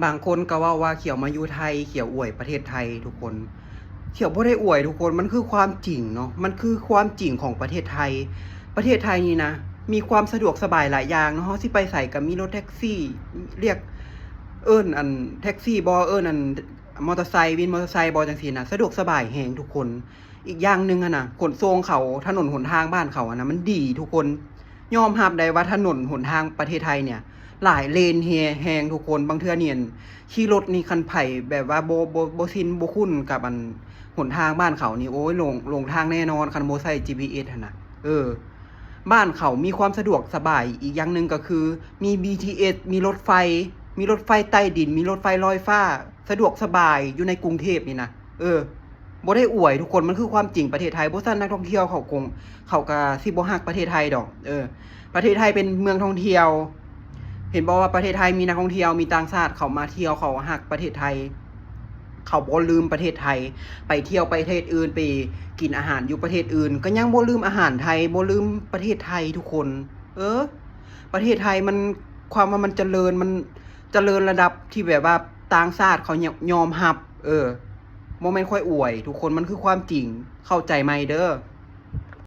ບາງຄົນກໍເວົ້າວ່າຂຽວມາຢູ່ໄທ ຂຽວອວຍປະເທດໄທທຸກຄົນ. ຂຽວບໍ່ໄດ້ອວຍທຸກຄົນ ມັນຄືຄວາມຈິງເນາະ ມັນຄືຄວາມຈິງຂອງປະເທດໄທ. ປະເທດໄທນີ້ນະ ມີຄວາມສະດວກສະບາຍຫຼາຍຢ່າງເນາະ ເຮົາຊິໄປໃສກໍມີລົດແທັກຊີ ລຽກ ເອີ້ນອັນແທັກຊີບໍ ເອີ້ນອັນມໍເຕີໄຊ ວິນມໍເຕີໄຊບໍ ຈັ່ງຊີ້ນະ ສະດວກສະບາຍແຮງທຸກຄົນ. ອີກຢ່າງໜຶ່ງຫັ້ນນະ ຂົນສົ່ງເຂົາ ຖະໜົນຫົນທາງບ້ານເຂົາຫັ້ນນະ ມັນດີທຸກຄົນ. ຍອມຮັບໄດ້ວ່າຖະໜົນຫົນທາງປະເທດໄທເນ່ຍ ຫຼາຍເລນແຮງທຸກຄົນ. ບາງເທື່ອນີ້ ຂີ່ລົດນີ້ ຄັນໃຜແບບວ່າບໍ່ ບໍ່ ບໍ່ຊິນບໍ່ຄຸ້ນກັບອັນຫົນທາງບ້ານເຂົານີ້ ໂອ້ຍ ຫຼົງ ຫຼົງທາງແນ່ນອນ ຄັນບໍ່ໃຊ້ຈີພີເອັສຫັ້ນນະ. ເອີ ບ້ານເຂົາມີຄວາມສະດວກສະບາຍ. ອີກຢ່າງໜຶ່ງກໍຄືມີບີທີເອັສ ມີລົດໄຟ ມີລົດໄຟໃຕ້ດິນ ມີລົດໄຟລອຍຟ້າ ສະດວກສະບາຍຢູ່ໃນກຸງເທບນີ້ນະ. ເອີ ບໍ່ໄດ້ອວຍທຸກຄົນ ມັນຄືຄວາມຈິງ. ປະເທດໄທ ບໍ່ຊັ້ນນັກທ່ອງທ່ຽວເຂົາຄົງ ເຂົາກໍຊິບໍ່ຮັກປະເທດໄທດອກ. ເອີ ປະເທດໄທເປັນເມືອງທ່ອງທ່ຽວ ເຫັນບໍ່ວ່າປະເທດໄທມີນັກທ່ອງທ່ຽວ ມີຕ່າງຊາດເຂົາມາທ່ຽວ ເຂົາຮັກປະເທດໄທ ເຂົາບໍ່ລືມປະເທດໄທ. ໄປທ່ຽວປະເທດອື່ນ ໄປກິນອາຫານຢູ່ປະເທດອື່ນ ກໍຍັງບໍ່ລືມອາຫານໄທ ບໍ່ລືມປະເທດໄທທຸກຄົນ. ເອີ ປະເທດໄທມັນ ຄວາມວ່າມັນຈະເລີນ ມັນຈະເລີນລະດັບທີ່ແບບວ່າຕ່າງຊາດເຂົາຍອມຮັບ. ເອີ ບໍ່ແມ່ນຂ້ອຍອວຍທຸກຄົນ ມັນຄືຄວາມຈິງ ເຂົ້າໃຈໃໝ່ເດີ.